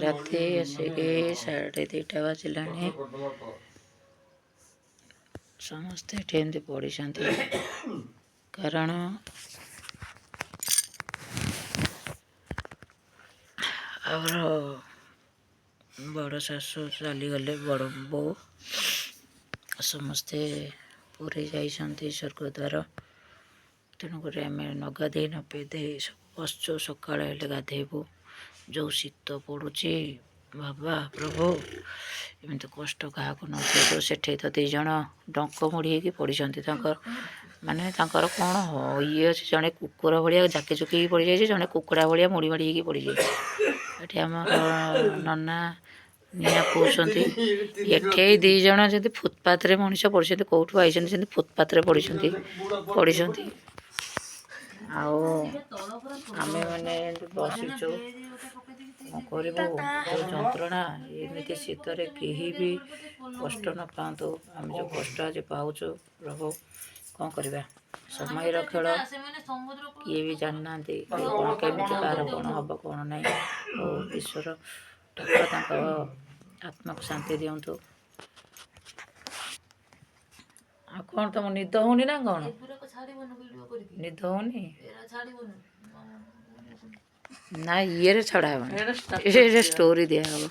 ରାତି ଆସିକି 2:30 ବାଜିଲାଣି। ସମସ୍ତେ ଏଠି ଏମିତି ପଡ଼ିଛନ୍ତି, କାରଣ ଆମର ବଡ଼ ଶାଶୁ ଚାଲିଗଲେ, ବଡ଼ ବୋଉ। ସମସ୍ତେ ପୁରୀ ଯାଇଛନ୍ତି ସ୍ୱର୍ଗଦ୍ୱାର। ତେଣୁକରି ଆମେ ନ ଗାଧେଇ ନ ପେଧେଇ ସବୁ ବସିଛୁ। ସକାଳ ହେଲେ ଗାଧେଇବୁ। ଯେଉଁ ଶୀତ ପଡ଼ୁଛି, ବାବା ପ୍ରଭୁ, ଏମିତି କଷ୍ଟ କାହାକୁ ନ ଦିଅନ୍ତୁ। ସେଠି ତ ଦୁଇ ଜଣ ଡଙ୍କ ମୋଡ଼ି ହେଇକି ପଡ଼ିଛନ୍ତି। ତାଙ୍କର ମାନେ ତାଙ୍କର କ'ଣ ଇଏ ଅଛି, ଜଣେ କୁକୁର ଭଳିଆ ଜାକି ଜୁକି ହେଇକି ପଡ଼ିଯାଇଛି, ଜଣେ କୁକୁଡ଼ା ଭଳିଆ ମୋଡ଼ି ମାଡ଼ି ହେଇକି ପଡ଼ିଯାଇଛି। ଏଠି ଆମର ନନା ନିଆଁ ପୋଉଛନ୍ତି। ଏଠି ଦୁଇ ଜଣ ଯଦି ଫୁଟପାଥରେ ମଣିଷ ପଡ଼ିଛନ୍ତି, କେଉଁଠୁ ଆଇଛନ୍ତି, ସେମିତି ଫୁଟପାଥରେ ପଡ଼ିଛନ୍ତି ପଡ଼ିଛନ୍ତି। ଆଉ ଆମେମାନେ ଏମିତି ବସିଛୁ, କ'ଣ କରିବୁ? ଯେଉଁ ଯନ୍ତ୍ରଣା, ଏମିତି ଶୀତରେ କେହି ବି କଷ୍ଟ ନ ପାଆନ୍ତୁ, ଆମେ ଯେଉଁ କଷ୍ଟ ଆଜି ପାଉଛୁ। ପ୍ରଭୁ, କ'ଣ କରିବା? ସମୟର ଖେଳ, କିଏ ବି ଜାଣିନାହାନ୍ତି କିଏ କ'ଣ କେମିତି କାହାର କ'ଣ ହେବ କ'ଣ ନାହିଁ। ଓ ଈଶ୍ୱର ଠାକୁର ତାଙ୍କ ଆତ୍ମାକୁ ଶାନ୍ତି ଦିଅନ୍ତୁ। ଆଉ କ'ଣ, ତମ ନିଦ ହଉନି ନା କ'ଣ? ନିଦ ହଉନି ନା? ଇଏରେ ଛଡ଼ା ହେବନି, ଷ୍ଟୋରି ଦିଆହବ।